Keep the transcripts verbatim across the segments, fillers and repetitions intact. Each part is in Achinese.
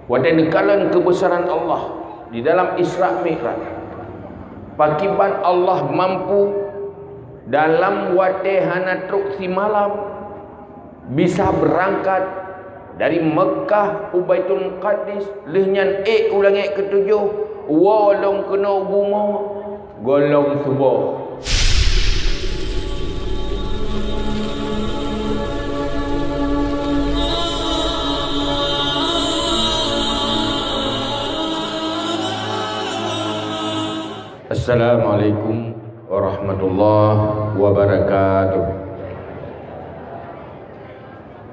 Watée neukalon keubeusaran Allah di dalam Isra Mi'raj, pakiban Allah mampu dalam watée hana trok simalam bisa beurangkat dari Meukah u Baitul Muqaddis, lheueh nyan ék u langét keutujoh, woe lom keunoe u bumoe, gohlom suboh. Assalamualaikum warahmatullahi wabarakatuh.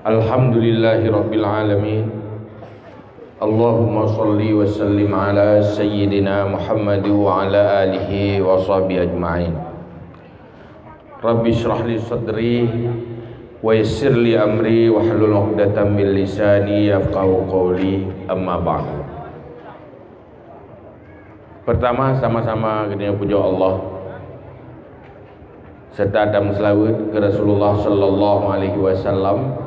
Alhamdulillahirabbil alamin. Allahumma shalli wa sallim ala sayyidina Muhammad wa ala alihi wa sahbihi ajma'in. Rabbi shrah li sadri wa yassir li amri wahlul 'uqdatam min lisani yafqahu qawli, amma ba'du. Pertama, sama-sama geutanyoe pujoe Allah serta tameuseulaweuet keu Rasulullah sallallahu alaihi wasallam,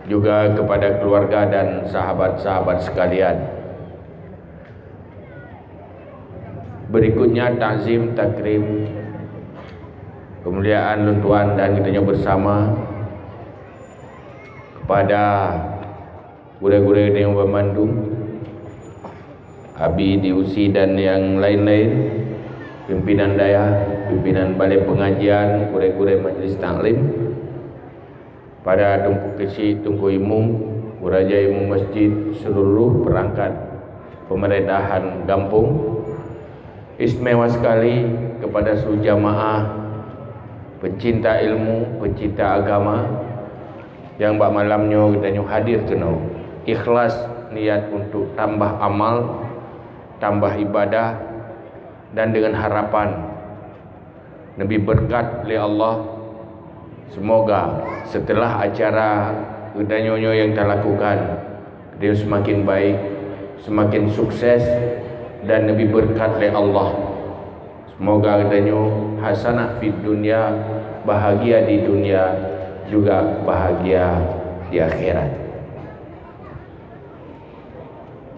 juga kepada keluarga dan sahabat-sahabat sekalian. Berikutnya takzim takrim, kemuliaan lôn tuan dan geutanyoe bersama kepada gurée-gurée geutanyoe banmandum, Abi di Usi dan yang lain-lain, pimpinan dayah, pimpinan balai pengajian, gurée-gurée majlis taklim, pada Teungku Keuchik, Teungku Imum, Raja Imum Masjid, seluruh perangkat pemerintahan gampông, istimewa sekali kepada seluruh jamaah, pencinta ilmu, pencinta agama, nyang bak malam nyoe geutanyoe hadir keunoe, ikhlas niat untuk tambah amal, tambah ibadah, dan dengan harapan neubi beureukat lé Allah. Semoga setelah acara geutanyoe nyoe nyang talakukan, geutanyoe semakin baik, semakin sukses, dan neubi beureukat lé Allah. Semoga geutanyoe hasanah fid dunya, bahagia di dunia, juga bahagia di akhirat.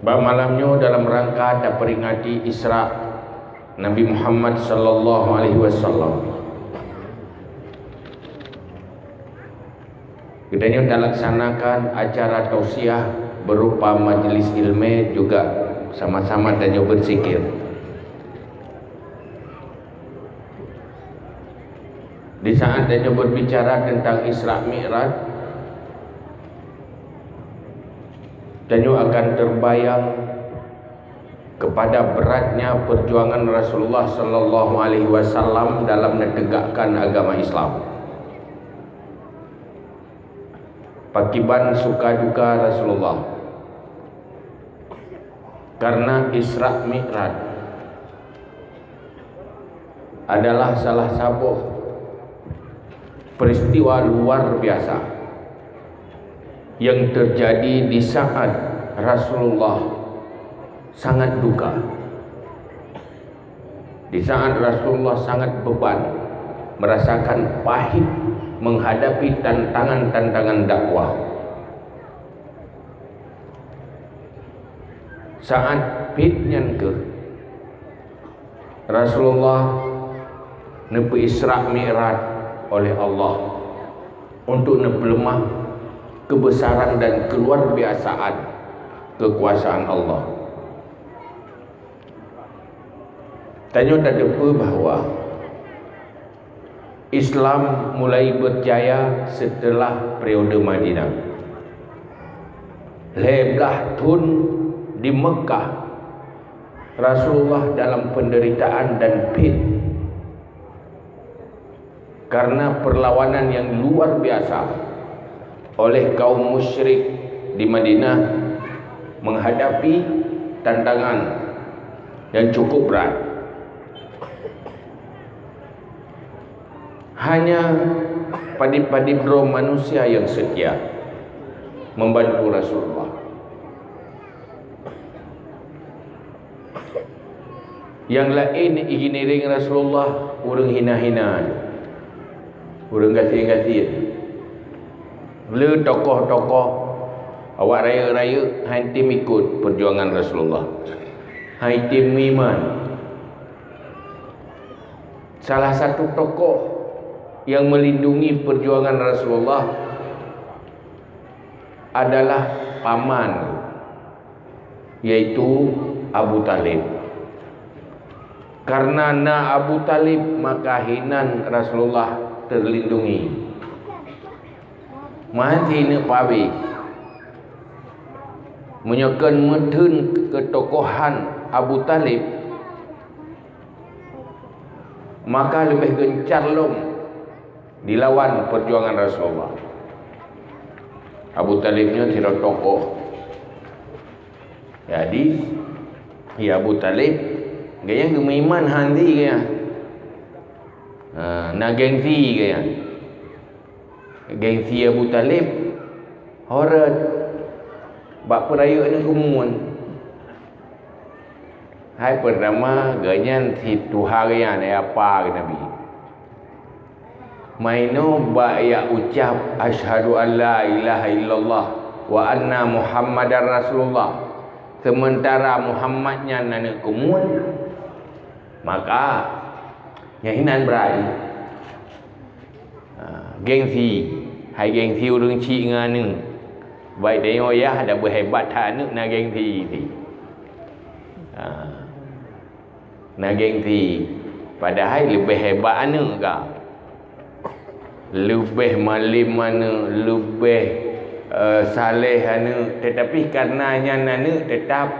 Bak malam nyoe dalam rangka taperingati Isra Nabi Muhammad sallallahu alaihi wasallam, geutanyoe talaksanakan acara tausiah berupa majlis ilmu, juga sama-sama tanyoe berzikir. Di saat tanyoe berbicara tentang Isra Mi'raj, tanyoe akan terbayang kepada beratnya perjuangan Rasulullah sallallahu alaihi wasallam dalam menegakkan agama Islam. Pakiban suka duka Rasulullah karena Isra Mi'raj adalah salah saboh peristiwa luar biasa yang terjadi di saat Rasulullah sangat duka, di saat Rasulullah sangat beban, merasakan pahit menghadapi tantangan-tantangan dakwah. Saat pit nyan keuh, Rasulullah neupeu-Isra Mi'raj oleh Allah untuk neupeuleumah keubesaran dan keuluar biasaan keukuasaan Allah. Tanyoe tateupeue bahwa Islam mulai berjaya setelah periode Madinah. Lhée blaih thon di Meukah, Rasulullah dalam penderitaan dan pit karena perlawanan yang luar biasa oleh kaum musyrik di Madinah menghadapi tantangan yang cukup berat. Hanya padit-padit droe manusia yang setia membantu Rasulullah. Nyang laén igiring Rasulullah ureuëng hina-hina, ureuëng gasien-gasien. Le tokoh-tokoh Awak rayeuk-rayeuk han tem ikot peujuangan Rasulullah. Han tem meuiman. Salah satu tokoh yang melindungi perjuangan Rasulullah adalah paman, yaitu Abu Thalib. Karena na Abu Thalib, maka hinan Rasulullah terlindungi. Meuhan sineuk pabeh. Meunyoe kon meutheun keutokohan Abu Thalib, maka leubeh geuncar lom dilawan peujuangan Rasulullah. Abu Thalib nyoe sidroe tokoh. Jadi, ya Abu Thalib, gobnyan geumeuiman han di gobnyan. Ha, na gengsi gobnyan. Gengsi Abu Thalib horot bak peurayeuk aneuk keumuen. Hai, peurtama, gobnyan si tuha gobnyan, hai apa geuh Nabi. Mainoe bak jak ucap, "Asyhadu an la ilaha illallah wa anna Muhammadar Rasulullah," seumeuntara Muhammad nyan aneuk keumuen, maka nyan hinan brat. Ha, gengsi. Hai gengsi ureueng chik ngon aneuk. Baik tanyoe yah, dak beuhebat that aneuk na gengsi. Ha. Na gengsi. Padahai leubeh hebat aneuk ka. Leubeh malem aneuk, leubeh, eh, saleh aneuk. Tetapi karena nyan aneuk, tetap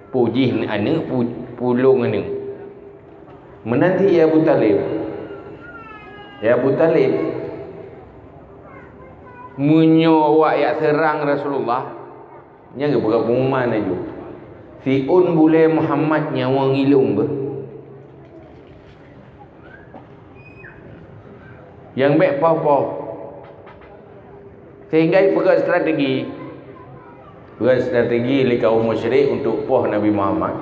peue jih aneuk, peue, peue lôn aneuk. Meunan cit ya Abu Thalib. Ya Abu Thalib, meunyoe awak jak seurang Rasulullah, nyan geupeugah pengumuman laju. Siôn bulèe Muhammad nyawa ngon lôn beuh. Nyang bèk poh-poh. Sehingga peugöt strategi. Peugöt strategi lé kaum musyrik untuk poh Nabi Muhammad.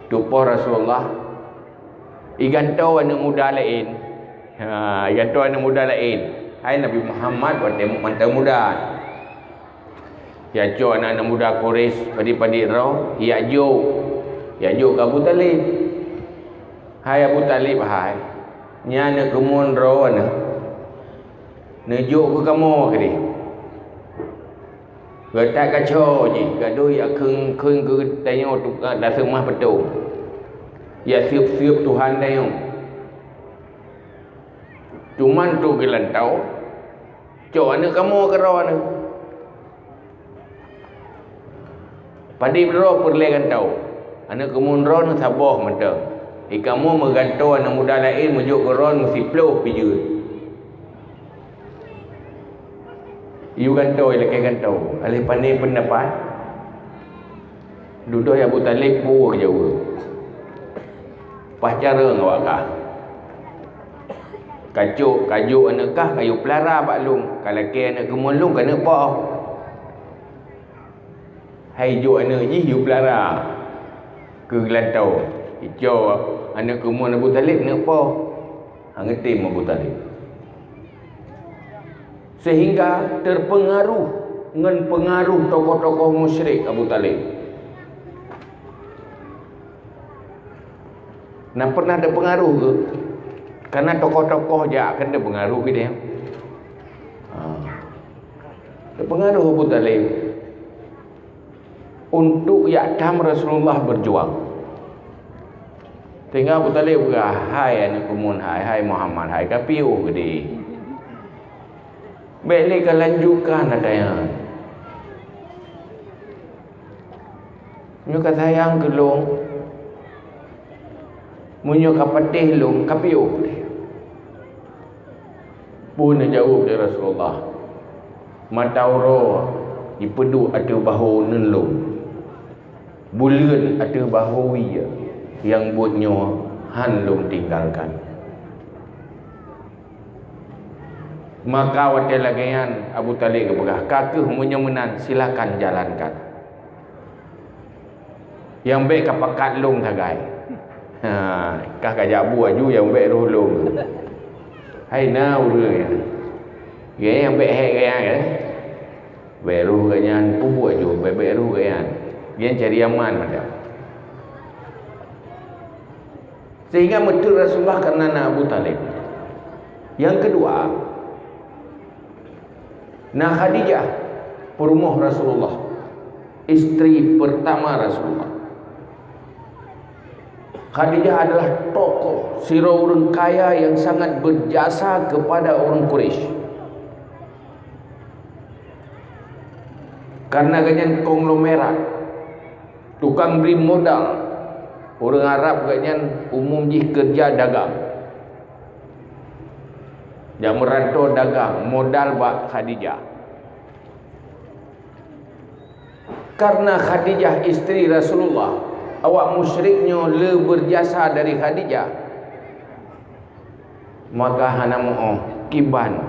Untuk poh Rasulullah. Igantoe aneuk muda laén. Ha, igantoe aneuk muda laén. Hai Nabi Muhammad watèe mantong muda. Ijak cok aneuk-aneuk muda Quraisy padit-padit droe, ijak jok. Ijak jok keu Abu Thalib. Hai Abu Thalib, hai. Nyan aneuk keumuen droeneuh. Neujok keu kamoe keudéh. Gata kaco jih, gadôh ijak kheun-kheun keu tanyoe tukang daseumah peutông. Ijak siôp-siôp Tuhan tanyoe. Cuman tu geulantoe, cok aneuk kamoe keudroe neuh. Padit droe peureulèe gantoe. Aneuk keumuen droeneuh saboh mantong. Di kamoe meugantoe aneuk muda laén meujok keu droeneuh siplôh pih jeuet. Yue gantoe, lakèe gantoe. Aléh pané peundapat. Dudoe Abu Thalib peue geujaweueb. Paih carông awak kah. Kacok, kajok aneuk kah, kayue peulara bak lôn. Kalakèe aneuk keumuen lôn, keuneuk poh. Hai jok aneuk jih, yue peulara keu geulantoe. Icok aneuk keumuen Abu Thalib, neuk poh. Hana geutem Abu Thalib. Sehingga terpengaruh ngon pengaruh tokoh-tokoh musyrik Abu Thalib. Na pernah terpengaruh ke? Karena tokoh-tokoh jak kan terpengaruh gitu ya. Ha. Terpengaruh Abu Thalib. Untuk jak tham Rasulullah berjuang. Sehingga Abu Thalib peugah, "Hai aneuk keumuen hai, hai Muhammad hai, kapiôh keudéh. Bèk lé kalanjutkan ata nyan. Meunyoe kasayang keu lôn, meunyoe kapatéh lôn, kapiôh keudéh." Peue neujaweueb lé Rasulullah? Mata uroe jipeuduek ateueh bahô uneuen lôn. Buleuen ateueh bahô wie, nyang buet nyoe hán lôn tinggalkan. Maka watèe lagèe nyan Abu Thalib geupeugah, "Ka keuh meunyoe meunan, silakan jalankan." Nyang bèk kapakat lôn sagai. Ha, kah kajak bu aju nyang bèk roh lôn. Hai na ureueng nyan. Gaya nyang bèk hék gaya kan. Bèk roh gobnyan, peubuet ju bèk-bèk roh gobnyan. Gobnyan cari aman macam. Sehingga meuteun Rasulullah karena na Abu Thalib. Yang kedua, na Khadijah, peurumoh Rasulullah, istri pertama Rasulullah. Khadijah adalah tokoh sidroe ureueng kaya yang sangat berjasa kepada orang Quraisy. Karena gobnyan konglomerat, tukang bri modal, ureueng Arab gobnyan umum jih keureuja dagang. Jak meuranto dagang, modal bak Khadijah. Karena Khadijah istri Rasulullah, awak musyrik nyoe le berjasa dari Khadijah. Maka hana meu'oh kiban,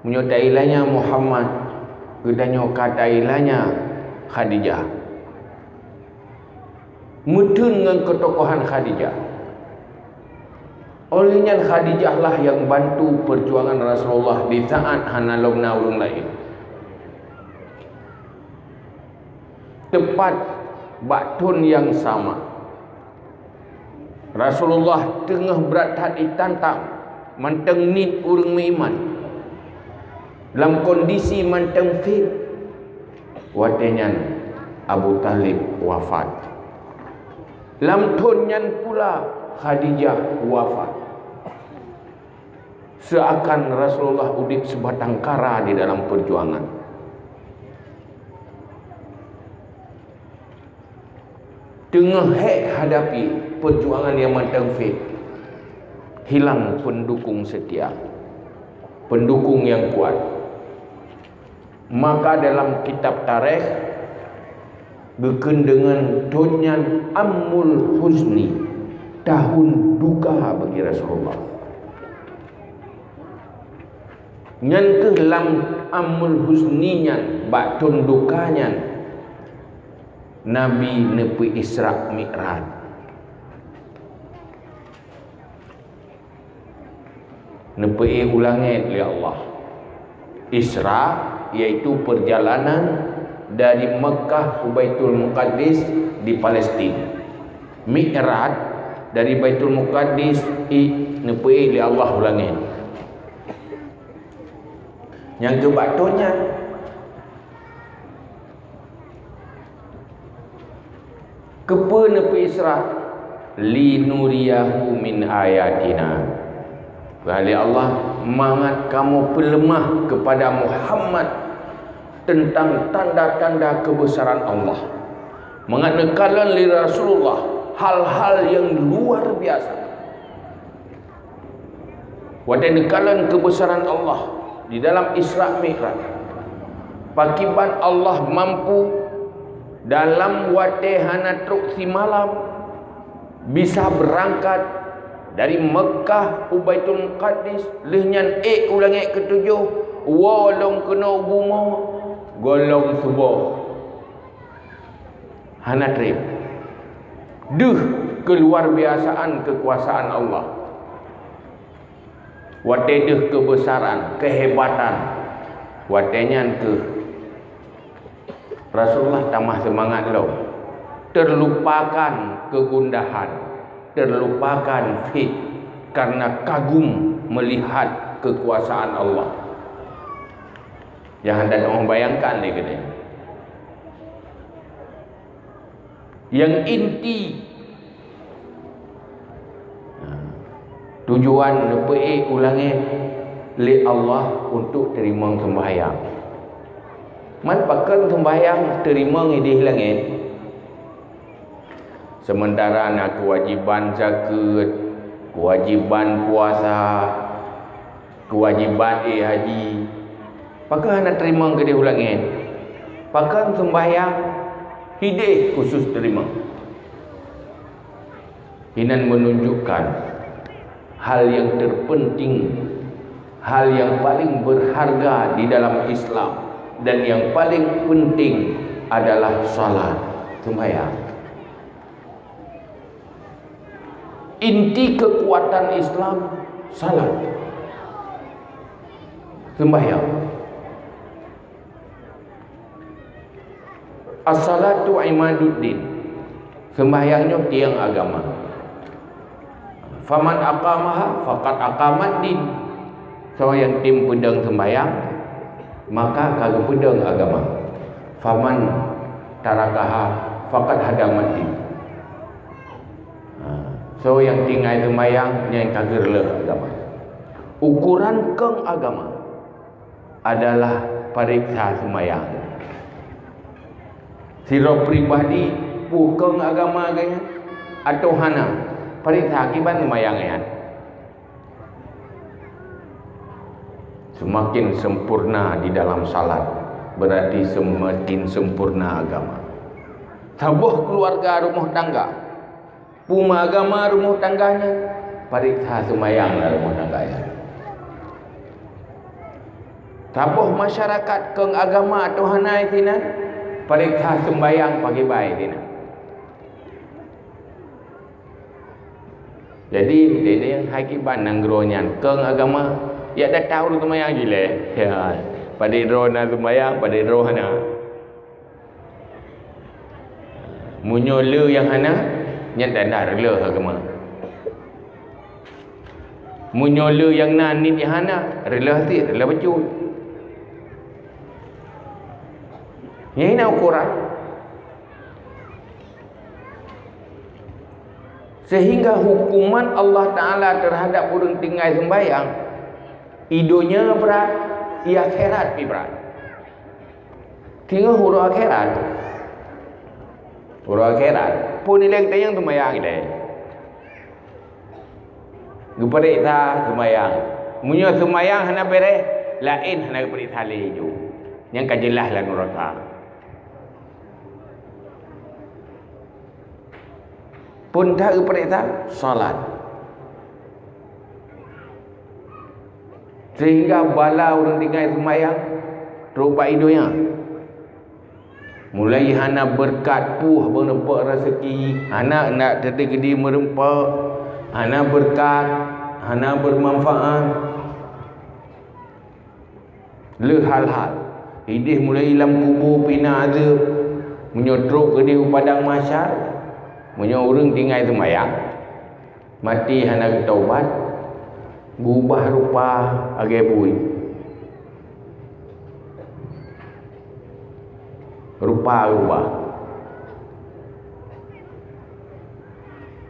meunyoe tailanya Muhammad, geutanyoe ka tailanya Khadijah. Meuteun ngon keutokohan Khadijah. Oleh nyan Khadijah lah yang bantu perjuangan Rasulullah di saat hana lom na ureueng laén. Tepat bak thon nyang sama, Rasulullah teungoh brat that jitantang mantong niet ureueng meuiman, lam kondisi mantong fit. Watée nyan Abu Thalib wafat. Lam thon nyan pula Khadijah wafat. Seuakan Rasulullah udeb sibatang kara di dalam peujuangan. Teungoh hék hadapi peujuangan nyang mantong fit, hilang peundukong seutia, peundukong nyang kuat. Maka dalam kitab tarikh geukheun deungon thon nyan Amul Huzni, tahun duka bagi Rasulullah. Nyan kheueh lam Amul Huzni nyan, bak thon duka nyan, Nabi neupeu Isra Mi'raj. Neupeuék u langét lé Allah. Isra, yaitu perjalanan dari Mekkah ke Baitul Muqaddis di Palestina. Mi'raj, dari Baitul Muqaddis, i, neupeuék lé Allah u langét. Nyang keu bak thon nyan, keupeue neupeu Isra? "Linuriyahu min ayatina." Kheun lé Allah, mangat kamoe peuleumah keupada Muhammad teuntang tanda-tanda keubeusaran Allah. Mangat neukalon lé Rasulullah hal-hal nyang luar biasa. Watée neukalon keubeusaran Allah di dalam Isra Mi'raj, pakiban Allah mampu dalam watée hana trok simalam bisa beurangkat dari Meukah u Baitul Muqaddis, lheueh nyan ék u langét keutujoh, woe lom keunoe u bumoe, gohlom suboh. Hana treb. Deuh keuluarbiasaan keukuasaan Allah. Watée deuh keubeusaran, keuhebatan, watée nyan kheueh Rasulullah tamah seumangat lom. Teurlupakan keugundahan, teurlupakan fit, kareuna kagum meulihat keukuasaan Allah. Nyang hana teuoh bayangkan lé keudeh. Nyang inti, tujuan neupeuék u langét lé Allah untuk teurimong seumbahyang. Man pakon seumbahyang teurimong idéh langét? Seumeuntara na keuwajéban zakeuet, keuwajéban puasa, keuwajéban ék haji, pakon hana teurimong keudeh u langét? Pakon seumbahyang idéh khusus teurimong? Inan meununjukkan hal nyang terpenting, hal nyang paleng beurharga di dalam Islam, dan nyang paleng penting adalah salat, seumbahyang. Inti keukuatan Islam, salat, seumbahyang. "As-salatu imaduddin." Seumbahyang nyoe tieng agama. "Faman aqamaha faqad aqamaddin." Soe nyang tem peudong seumbahyang, maka ka geupeudong agama. "Faman tarakaha faqad hadamaddin." Ha, soe nyang tinggai seumbahyang, nyan ka geureuloh agama. Ukoran kong agama adalah pareksa seumbahyang. Sidroe pribadi, peue kong agama geuh nyan atawa hana, pareksa kiban seumbahyang nyan. Semakin sempurna di dalam salat, berarti semakin sempurna agama. Saboh keuluwarga rumoh tangga, peue agama rumoh tangga nyan, pareksa seumbahyang lam rumoh tangga nyan. Saboh masyarakat kong agama atawa hana sinan, pareksa seumbahyang pakriban sinan. Jadi, deh nyang hai kiban nanggroe nyan kong agama, ya data ureueng seumbahyang jileh. Ya, padé droe na seumbahyang, padé droe hana. Meunyoe le nyang hana, nyan tanda reuloh agama. Meunyoe le nyang na niet nyang hana, reuloh cit, reuloh bacut. Nyan na ukoran. Sehingga hukuman Allah Ta'ala terhadap ureueng tinggai seumbahyang, i donya brat, i akhirat pih brat. Teungoh uroe akhirat. Uroe akhirat. Peue nilai geutanyoe seumbahyang ilée? Geupareksa seumbahyang. Meunyoe seumbahyang hana beureh, laén hana geupareksa lé ju. Nyang ka jeulaih lam nuraka. Peue that geupareksa? Salat. Sehingga bala ureueng tinggai seumbahyang trok bak i donya. Mulai hana beureukat, peue beureumpok raseuki, hana nak teuteugedi meureumpok, hana beureukat, hana beumanfaat. Le hal-hal. Ideh mulai lam kubu pih na azeub. Meunyoe trok keudeh u padang mahsyar, meunyoe ureueng tinggai seumbahyang, maté hana geutaubat, geubah rupa lagée bui. Rupa geubah.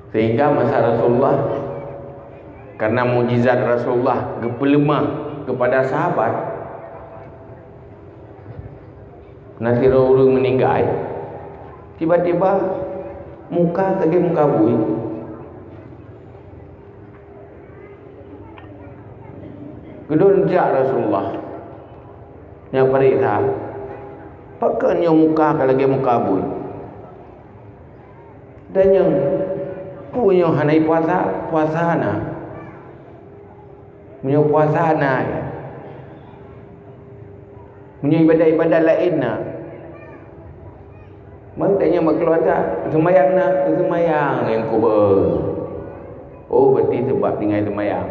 Sehingga masa Rasulullah, karena mukjizat Rasulullah geupeuleumah kepada sahabat, na sidroe ureueng meuninggai, tiba-tiba muka lagée muka bui. Geudong jak Rasulullah, nyang pareksa, "Pakon nyoe muka ka lagée muka bui?" Dan nyoe, peue nyoe hana ipuasa? Puasa na. Meunyoe puasa na, ya. Meunyoe ibadat-ibadat laén na. Meutanyoe bak keuluwarga, seumayang na, seumayang nyang kubeue. Oh, berarti sabab tinggai seumayang.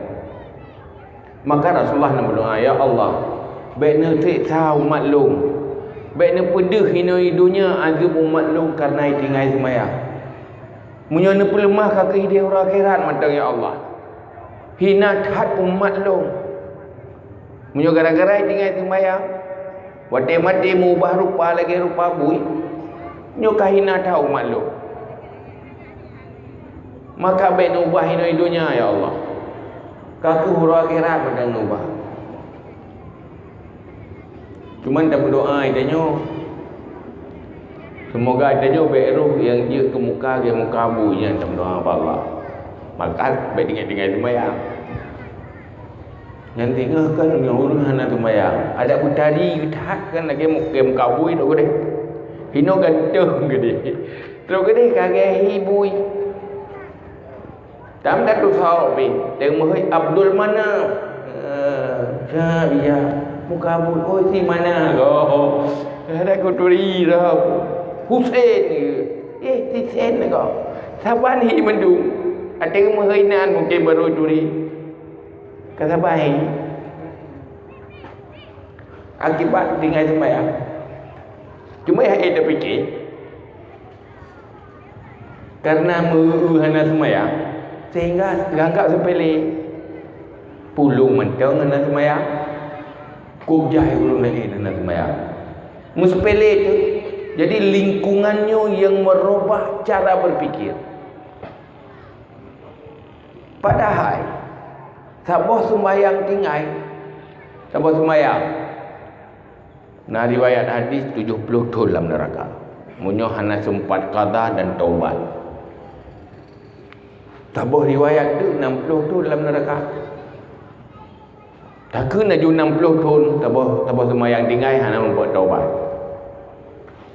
Maka Rasulullah na meudoa, "Ya Allah, bék neuseksa umat lôn. Bék neupeudeuh inoe i donya azeub umat lôn kareuna itinggai seumayang. Meunyoe neupeuleumah ka keuh ideh uroe akhirat mantong, ya Allah. Hina that umat lôn. Meunyoe gara-gara itinggai seumayang, watée maté meuubah rupa lagée rupa bui, nyoe ka hina that umat lôn. Maka bék neuubah inoe i donya, ya Allah. Ka keuh uroe akhirat mantong neuubah." Cuman tameudoa geutanyoe, seumoga geutanyoe bék roh nyang jeuet keu muka lagée muka bui nyan, tameudoa bak Allah. Maka bék tinggai-tinggai seumayang. Nyan teungoh kan ureueng hana seumayang, adak beutari that kan lagée mu-, lagée muka bui trok keudeh. Hinoe ganteng keudeh. Trok keudeh ka lagée hi bui. Tam datu saho pih, teungoh meuhôi Abdul Manaf. Eh, siap, ya. Muka bui, oh, si Manaf. Oh, ada kuturi dah. Husen ke? Eh, si Sen ke? Saban hi mandum. Ada meuhôi nan mungkin baru turi. Ka saban hi. Akibat tinggai seumayang. Cuma nyang ék tapike, Karena meu-eu hana seumayang, sehingga geuanggap seupele. Pulung mantong hana seumayang, kujai ureuëng laén hana seumayang. Meuseupele tu. Jadi lingkungan nyoe yang merubah cara berpikir. Padahai saboh seumayang tinggai, saboh seumayang, na riwayat hadis tujuh puluh thon lam neuraka, meunyoe hana seumpat qadha dan taubat. Saboh riwayat tu enam puluh thon lam neuraka. Takheun laju enam puluh thon, saboh, saboh seumayang tinggai hana muphom taubat.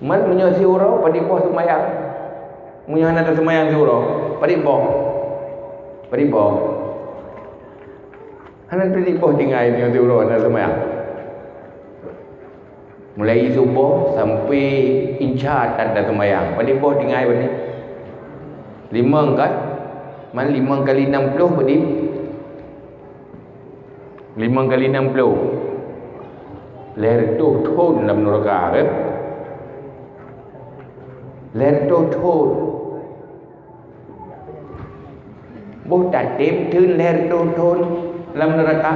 Man meunyoe siuroe padum boh seumayang? Meunyoe hana taseumayang siuroe, padum boh? Padum boh? Hana padum boh tinggai meunyoe siuroe hana seumayang. Mulai suboh sampai insya that taseumayang, padum boh tinggai berarti? Limong kan? Man limong kali enam puluh berarti? Limong kali enam puluh. Lhèe reutôh thon lam neuraka, kan? Lhèe reutôh thon. Boh tatem theun lhèe reutôh thon lam neuraka.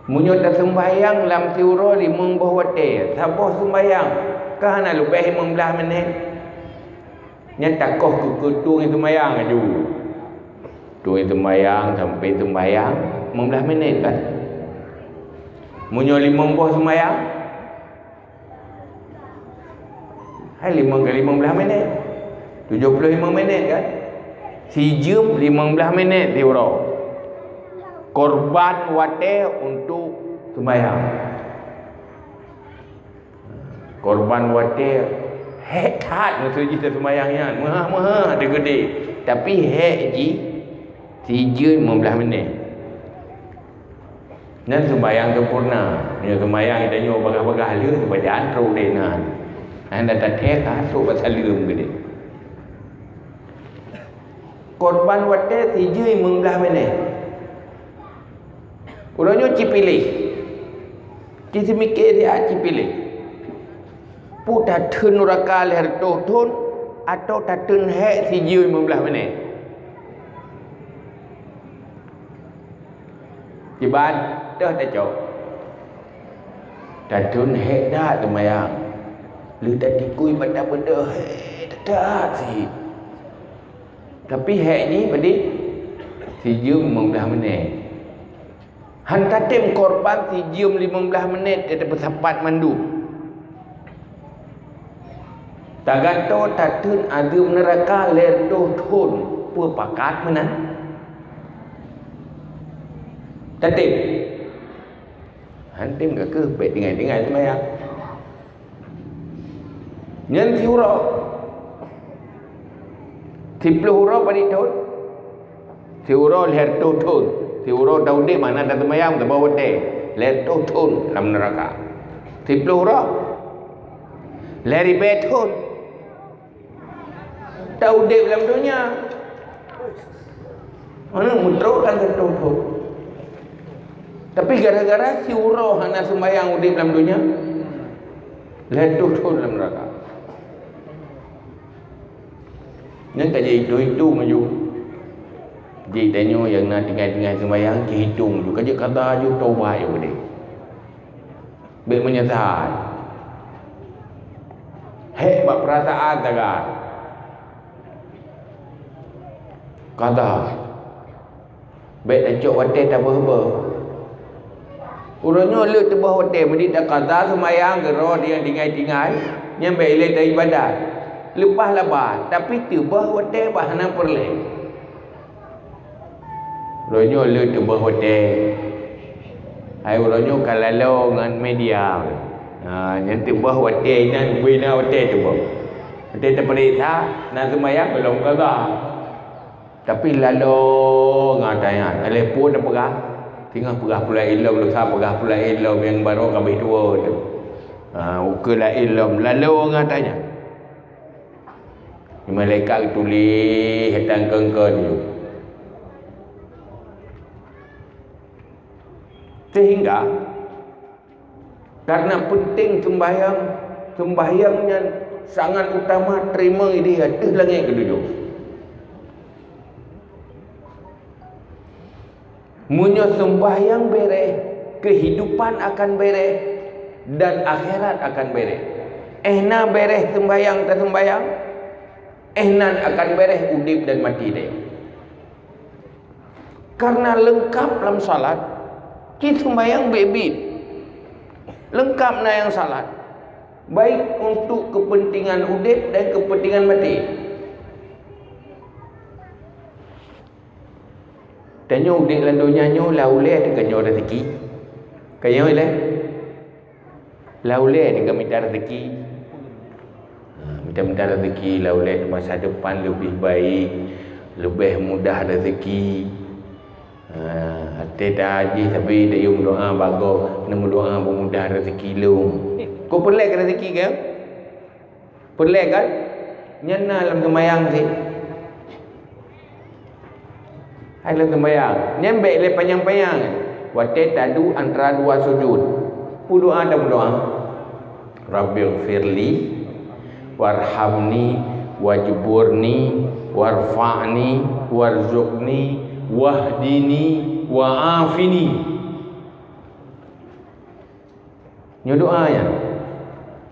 Meunyoe taseumbahyang lam siuroe limong boh watèe, saboh seumbahyang, ka hana leubeh limong blaih minèt. Nyan takoh keu, keu tueng seumayang laju. Tueng seumayang sampai seumayang limong blaih minèt kan. Meunyoe limong boh seumayang, hai limong kali limong blaih minèt, tujoh ploh limong minèt kan. Sijeuem limong blaih minèt siuroe. Korban watèe untuk seumayang. Korban watèe hék that meuseujid taseumayang nyan, meuhah-meuhah teukeudeh, tapi hék jih sijeuem limong blaih minèt. Nyan seumayang sempurna. Meunyoe seumayang tanyoe bagah-bagah lheueh, seubajan trok deh nan. Hana tathèe ka trok bak saleuem keudeh. Korban watèe sijeuem limong blaih minèt. Uroe nyoe ci piléh. Ci seumiké siat ci piléh. Peue tatheun neuraka lhèe reutôh thon, atawa tatheun hék sijeuem limong blaih minèt? Kiban teuh tacok. Tatheun hék that seumayang. Lheueh tatikui mata beudôh hék that cit. Tapi hék jih padum? Sijeuem limong blaih minèt. Han tatem korban sijeuem limong blaih minèt, tapeusapat mandum. Tagantoe tatheun azeub neuraka lhèe reutôh thon, peue pakat meunan? Tatem? Han tem, ka keuh bèk tinggai-tinggai seumayang. Nyan siuroe. Siploh uroe padum thon? Siuroe lhèe reutôh thon. Siuroe taudép hana taseumayang, saboh watèe. Lhèe reutôh thon lam neuraka. Siploh uroe? Lhèe ribèe thon. Taudép lam donya. Mana meutrok kan satu thon. Tapi gara-gara siuroe hana seumayang udép lam donya, lhèe reutôh thon lam neuraka. Nyan ka jihitung-hitung laju. Jih tanyoe nyang na tinggai-tinggai seumayang, jihitung laju. Ka jeuet kada laju taubat laju udép. Bèk meunyeusai. Hék bak peurasaan sagai. Kada. Bèk tacok watèe tabeuh-beuh. Uroe nyoe lheueh teubeuh watèe, meunyoe takada seumayang keudroe nyang tinggai-tinggai, nyan bèk ilèe taibadat. Leupah laba, tapi teubeuh watèe bah hana peureulèe. Uroe nyoe lheueh teubeuh watèe. Hai uroe nyoe ka laloe ngon media. Ha, nyan teubeuh watèe inan, beu inan watèe teubeuh. Watèe tapeuriksa, na seumayang gohlom kada. Tapi laloe ngon ata nyan, lheueh phon tapeugah, singoh peugah pula ilom, lusa peugah pula ilom, nyang barô ka abéh tuwoe tu. Ha, ukeue laén lom, laloe ngon ata nyan. Malaikat geutuléh ata keue-keue nyoe. Sehingga, karena penting sembahyang, Seumbahyang nyan sangat utama, teurimong idéh ateueh langét keutujôh. Meunyoe seumbahyang béréh, keuhidupan akan béréh dan akhirat akan béréh. Éh na béréh seumbahyang taseumbahyang, éh nan akan béréh udeb dan maté teuh. Karena leungkab lam salat, ci seumbahyang biet-biet. Leungkab na nyang salat, baik untuk kepentingan udeb dan kepentingan maté. Tanyoe udeb lam donya nyoe, lam ulée teuh ka nyoe raseuki. Ka nyoe lé. Lam ulée teuh ka mita raseuki. Ha, mita-mita raseuki lam ulée, masa depan leubeh baik, leubeh mudah raseuki. Ha, até tajih tapi tayue meudoa bak gob, neumeudoa beumudah raseuki lôn. Kok peureulée keu raseuki keu? Peureulée kan? Nyan na lam seumayang cit. Hai lam seumayang, nyan bék lé panyang-panyang. Watée taduek antara dua sujud, peudoa dan meudoa. Rabbighfirli warhamni wajburni warfa'ni warzuqni wahdini wa'afini. Nyoe doa nyan,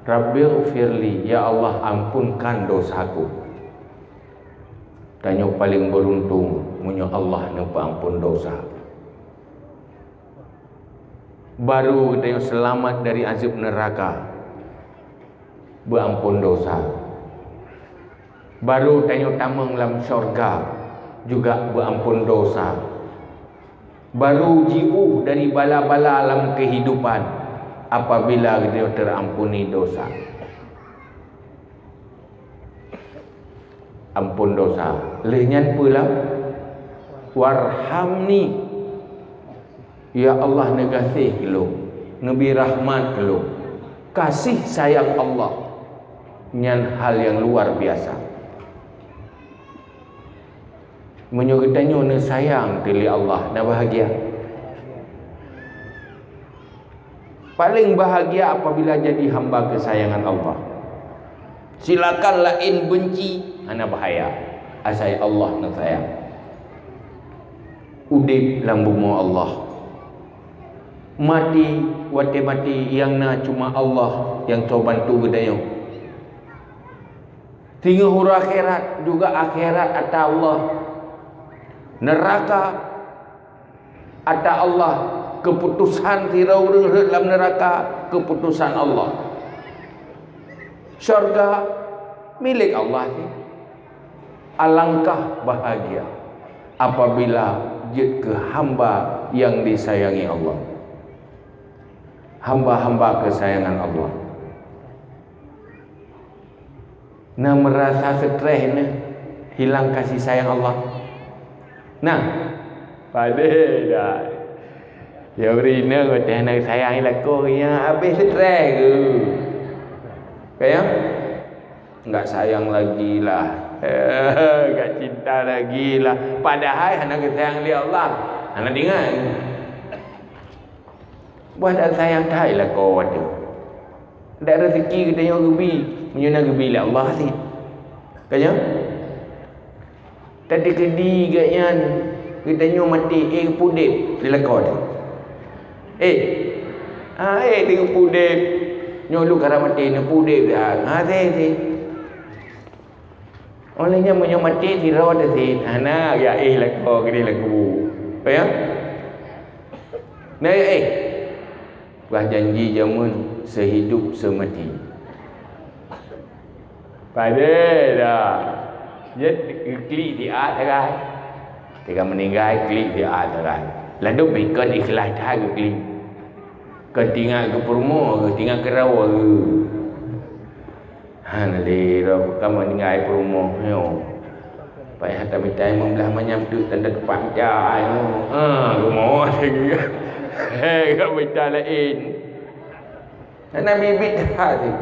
"Rabbighfirli, ya Allah, ampunkan dosaku." Tanyoe paleng beuruntung meunyoe Allah neupeuampon dosa. Baru geutanyoe seulamat dari azeueb neuraka, beuampon dosa. Baru tanyoe tamong lam syurga, juga beuampon dosa. Baru jiôh dari bala-bala lam keuhidupan apabila geutanyoe teurampuni dosa. Ampon dosa. Lheueh nyan peue lom? Warhamni. Ya Allah, neugaséh keu lôn, neubri rahmat keu lôn. Kasih sayang Allah nyan hal nyang luar biasa. Meunyoe geutanyoe neusayang teuh lé Allah, na bahagia. Paleng bahagia apabila jadi hamba keusayangan Allah. Silakan laén beunci, hana bahaya, asai Allah neusayang. Udeb lam bumoe Allah. Maté, watée maté, nyang na cuma Allah nyang soe bantu geutanyoe. Singoh uroe akhirat, juga akhirat ata Allah. Neuraka ata Allah. Keuputosan sidroe ureuëng rhot lam neuraka, keuputosan Allah. Syurga milék Allah cit. Alangkah bahagia apabila jeuet keu hamba nyang disayangi Allah. Hamba-hamba keusayangan Allah. Na meurasa stres, na hilang kasih sayang Allah. Nah, padahai dah. Ya beri na watée hana sayang lakoe, ya habéh stres geuh. Kaya? Enggak sayang lagi lah. Enggak cinta lagi lah. Padahai hana geusayang lé Allah. Hana ingat. Bah dak sayang that lakoe teuh. Dak rezeki geutanyoe geubi, meunyoe na geubi lé Allah cit. Ka nyoe? Tadi keudi geuh nyan, geutanyoe maté, éh, geupudeb lé lakoe teuh. Éh, ah, éh, di geupudeb. Nyoe lôn ka maté, neupudeb dah. Ha, teuh, teuh. Óh lheueh nyan meunyoe maté sidroe teuh cit, hana jak éh lakoe keudeh lam kubu. Ka nyoe? Na jak éh. Bah janji jameun seuhidup seumati. Padahai dah. Jeuet geuklik siat sagai. Teuka meuninggai klik siat sagai. Ladôm bikon ikhlaih that geuklik. Kon tingat geupeurumoh geuh, tingat keurawa geuh. Hana lé droe ka meuninggai peurumoh nyoe. Payah tamita limong blaih manyam teuk tanda teumpat mita nyoe. Ha, rumoh lagèe. He, ka mita laén. Hana bit-bit that cit.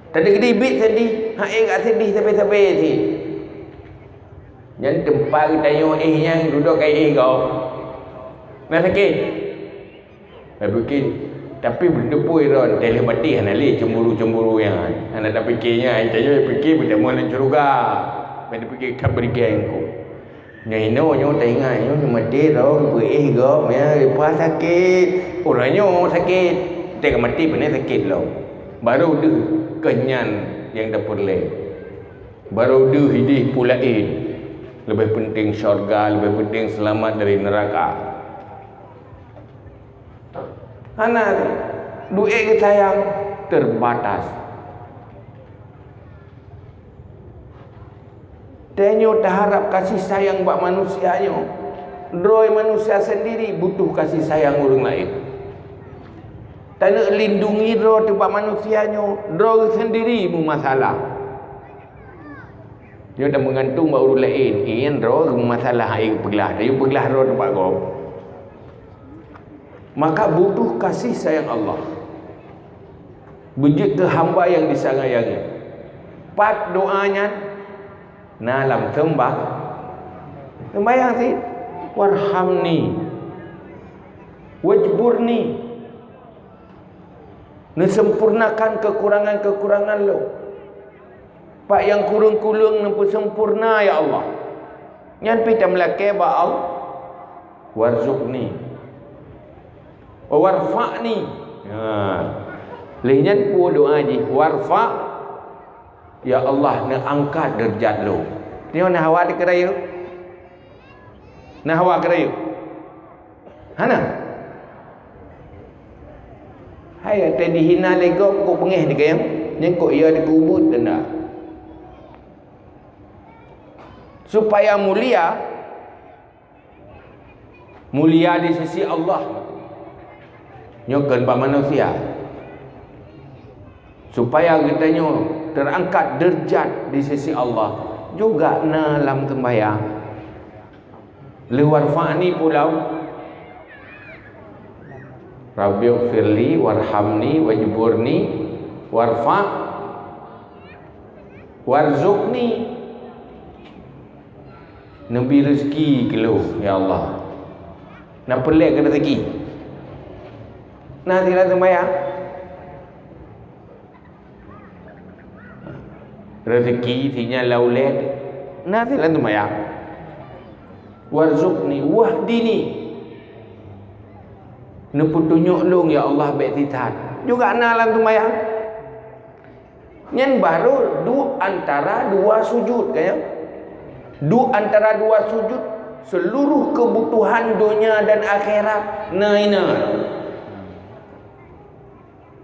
Tadi geude bit sedih, ha, éh ka sedih sabe-sabe cit. Nyan teumpat geutanyoe éh nyan dudoe ka éh gob. Na sakét? Hai bukét, Tapi beutôi droe teuh lheueh maté hana lé cemburu-cemburu nyan. Hana tapike nyan, tanyoe pike beutamong lam syeuruga. Ban tapike ka beureugèt engkau. Nyoe inoe nyoe taingat nyoe maté droe beuéh gob nyan leupah sakét. Uroe nyoe sakét, teuka maté beuna sakét lom. Barô deuh keu nyan nyang tapeureulèe. Barô deuh idéh peue laén. Leubeh peunteng syeuruga, leubeh peunteng seulamat dari neuraka. Hana, duek geusayang teubatas. Tanyoe taharab kasih sayang bak manusia nyoe. Droe manusia sendiri butuh kasih sayang ureuëng laén. Taneuk lindungi droe teuh bak manusia nyoe, droe seundiri meumasalah. Nyoe tameugantung bak ureuëng laén, nyan droe meumasalah, hai peuglah, tayu peuglah droe teuh bak gob. Maka butuh kasih sayang Allah. Beujeuet keu hamba nyang disayangi. Pat doa nyan na lam seumbah, seumbahyang cit, "Warhamni, wajburni." Neusempurnakan keukurangan-keukurangan lôn. Pat nyang kureueng-kureueng neupeusempurna, ya Allah. Nyan pih tameulakée bak Allah. Warzuqni. Warfa'ni. Ha. Lheueh nyan peue doa jih? Warfa', ya Allah, neuangkat deurajat lôn. Nyoe na hawa teukeurayeuk? Na hawa keurayeuk? Hana. Hai, watée dihina lé gob, kok beungéh dikeue, nyan kok ya dikeubeuet tanda. Supaya mulia, mulia di sisi Allah. Nyoe kon bak manusia. Supaya geutanyoe teurangkat deurajat di sisi Allah, juga na lam seumbahyang. Lheueh warfa'ni pulang. Rabbighfirli warhamni wajburni warfa' warzuqni. Neubi rezeki keu lôn, ya Allah. Na peureulée keu rezeki. Na sira seumayang. Rezeki sinyan lam ulée, na sira seumayang. Warzuqni wahdini. Neupeutunyok lôn, ya Allah, bék sisat. Juga na lam seumayang. Nyan barô duek antara dua sujud, kan, ya? Duek antara dua sujud, seluruh keubutuhan donya dan akhirat na inan.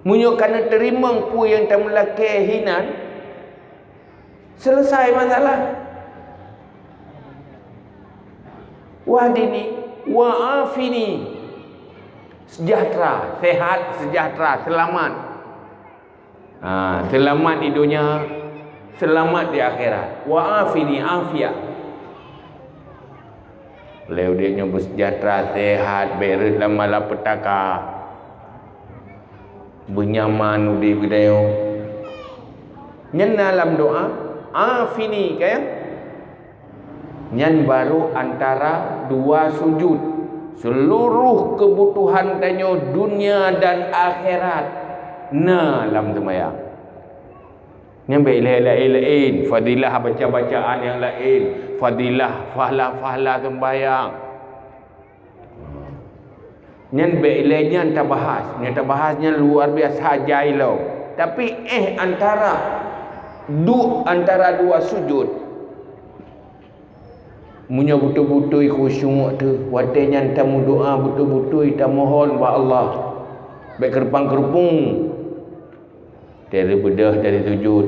Meunyoe ka neuteurimong peue nyang tameulakée hinan, seuleusai masalah. Wahdini wa afini. Sejahtera, sehat, sejahtera, seulamat. Ha, seulamat di donya, seulamat di akhirat. Wa afini afiah. Lé udeb nyoe beusejahtera, sehat, bék rhot lam malapetaka. Beunyaman udeb geutanyoe. Nyan na lam doa, afini, kan? Nyan barô antara dua sujud. Seluruh keubutuhan tanyoe dunia dan akhirat na lam seumayang. Nyan bék ilée laén-laén, fadilah baca-bacaan nyang laén, fadilah fahla-fahla seumbahyang. Nyan bék ilée nyan tabahas. Nyan tabahas nyan luar biasa jai lom. Tapi éh antara duek antara dua sujud. Meunyoe beutôi-beutôi khusyuk teuh, watée nyan tameudoá beutôi-beutôi tamohon bak Allah. Bék keureupang-keureupung. Dari beudôh, dari sujud.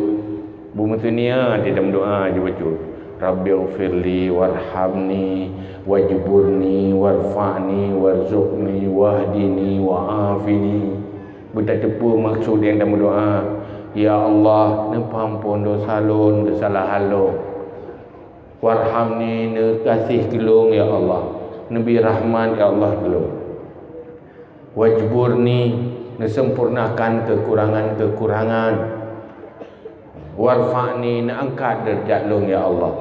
Beumeuseunia di dalam doa jih bacut, "Rabbighfirli warhamni wajburni warfa'ni warzuqni wahdini wa'afini." Beutateupeue maksud nyang tameudoa, "Ya Allah, neupeuampon desya lôn, keusalahan lôn. Warhamni, neugaséh keu lôn, ya Allah. Neubi rahmat, ya Allah, keu lôn." Wajburni, neusempurnakan keukurangan-keukurangan. Warfa'ni, neuangkat deurajat lôn, ya Allah.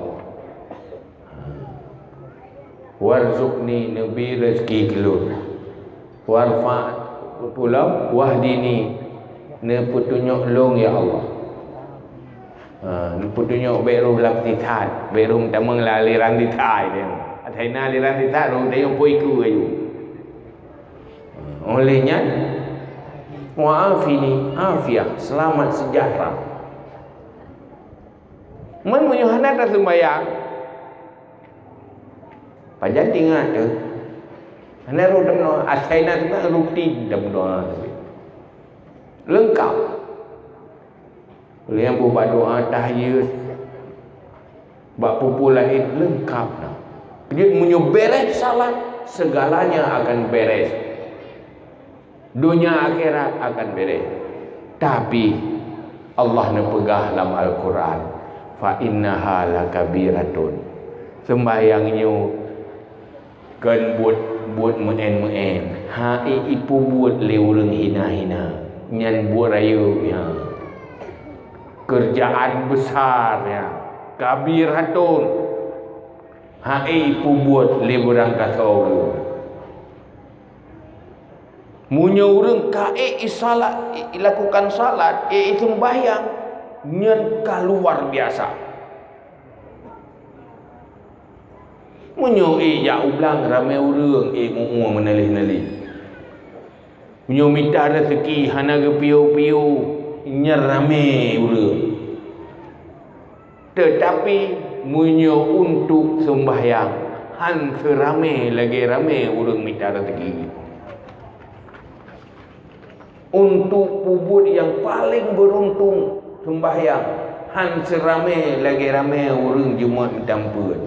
Warzuqni, neubi rezeki keu lôn. Warfa', Pulang, "Wahdini, neupeutunyok lôn, ya Allah." Ha, neupeutunyok, bék rôh lam sisat, bék rôh tamong lam aliran sisat. Asai na aliran sisat, rôh tanyoe pui ku aju. Ha, oleh nyan, "Wa afini, afiah, selamat sejahtera." Meunyoe hana taseumbahyang, pajan ingat tu. Hana rôh tamong, asai na seumbahyang, rutin tamong. Leungkap. Lheueh nyan bak doa tahajud, bak peue-peue laén leungkap na. Jadi meunyoe beres salat, segalanya akan beres. Dunia akhirat akan beres. Tapi Allah neupeugah lam Al-Quran, "Fa innaha lakabiratun." Seumbahyang nyoe kon buet, buet meu'en-meu'en. Hai ipeubuet lé ureuëng hina-hina. Nyan buet rayeuk nyan. Keurjaan besar nyan. Kabiratun. Hai ipeubuet lé beurangkasoe. Meunyoe ureuëng ka ék isalat, ilakukan salat, ék iseumbahyang, nyan ka luar biasa. Meunyoe ék jak u blang ramé ureuëng, ék mu'ue meunaléh-naléh. Meunyoe mita raseuki hana geupiôh-piôh, nyan ramé ureuëng. Teutapi meunyoe untuk seumbahyang, han seuramé lagée ramé ureuëng mita raseuki. Untuk peubuet nyang paleng beuruntung seumbahyang, han seuramé lagée ramé ureuëng jeuet mita umpeuet.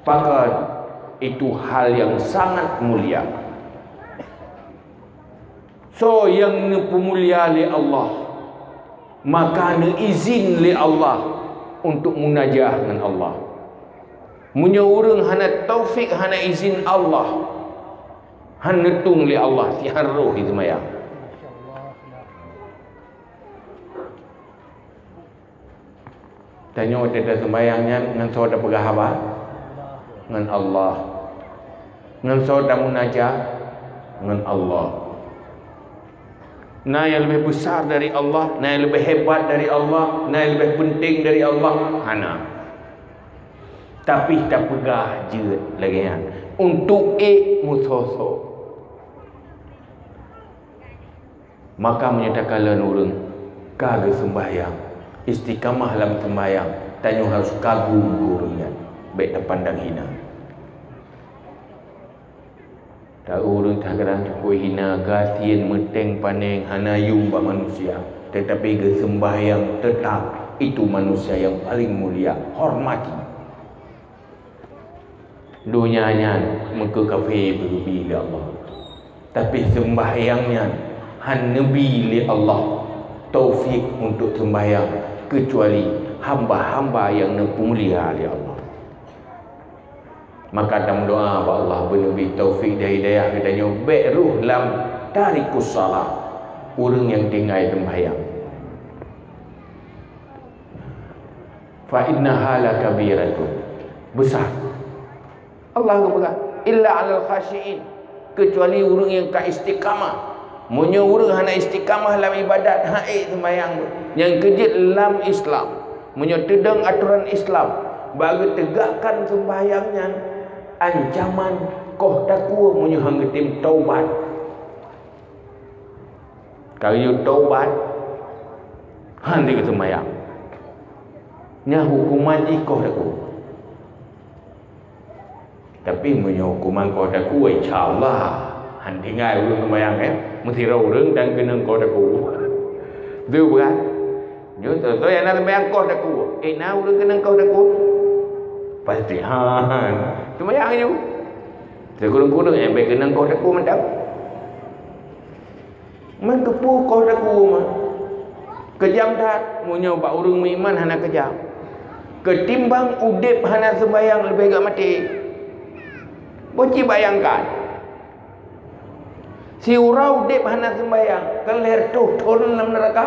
Pakon itu hal nyang sangat mulia. Soe nyang neupeumulia lé Allah, maka neuizin lé Allah untuk munajah ngon Allah. Meunyoe ureuëng hana taufik, hana izin Allah, han neutueng lé Allah, siharôh jiseumayang. Tanyoe watée taseumbahyang nyan ngon soe tapeugah haba? Ngon Allah. Ngon soe tamunajat? Ngon Allah. Na nyang leubeh besar dari Allah, na nyang leubeh hebat dari Allah, na nyang leubeh penting dari Allah? Hana. Tapi tapeugah jeuet lagée nyan untuk ék meusoe-soe. Maka meunyoe takalon ureuëng ka geuseumbahyang, istiqamah lam seumbahyang, tanyoe harus kagum keu ureuëng nyan, bék tapandang hina. Taeu ureuëng kadang-kadang cukup hina, gasien, meuteng, paneng, hana yuem bak manusia, tetapi geuseumbahyang tetap itu manusia yang paling mulia, hormati. Donya nyan meukeue kafé beugeubi lé Allah. Tapi seumbahyang nyan han neubi lé Allah taufik untuk seumbahyang keucuali hamba-hamba nyang neupeumulia lé Allah. Maka tameudoá bak Allah beuneubi taufik dan hidayah geutanyoe bék rôh lam tarikus shalah, ureuëng nyang tinggai seumbahyang. Fa innaha lakabiratun. Besar. Allah geupeugah, "Illa 'alal khasyi'in." Keucuali ureuëng nyang ka istiqamah. Meunyoe ureuëng hana istiqamah lam ibadat, han ék seumbahyang, nyang keujeuet lam Islam. Meunyoe teudong atoran Islam, bak geuteugakkan seumbahyang nyan, ancaman koh takue meunyoe han geutem taubat. Ka geuyue taubat, han lé geuseumbahyang. Nyan huköman jih koh takue. Tapi meunyoe huköman koh takue, insya Allah, han tinggai ureuëng seumbahyang, eh. Meusidroe ureuëng dan keunong koh takue. Beutôi bukan? Nyoe contoh nyang na seumbahyang koh takue. Eh, na ureuëng keunong koh takue? Pasti han. Seumbahyang ju. Sikureueng-kureueng nyang bék keunong koh takue mantong. Man keupeue koh takue man? Keujam that, meunyoe bak ureuëng meuiman hana keujam. Keutimbang udeb hana seumbahyang leubeh gét maté. Boh ci bayangkan, siuroe udeb hana seumbahyang, kan lhée reutôh thon lam neuraka?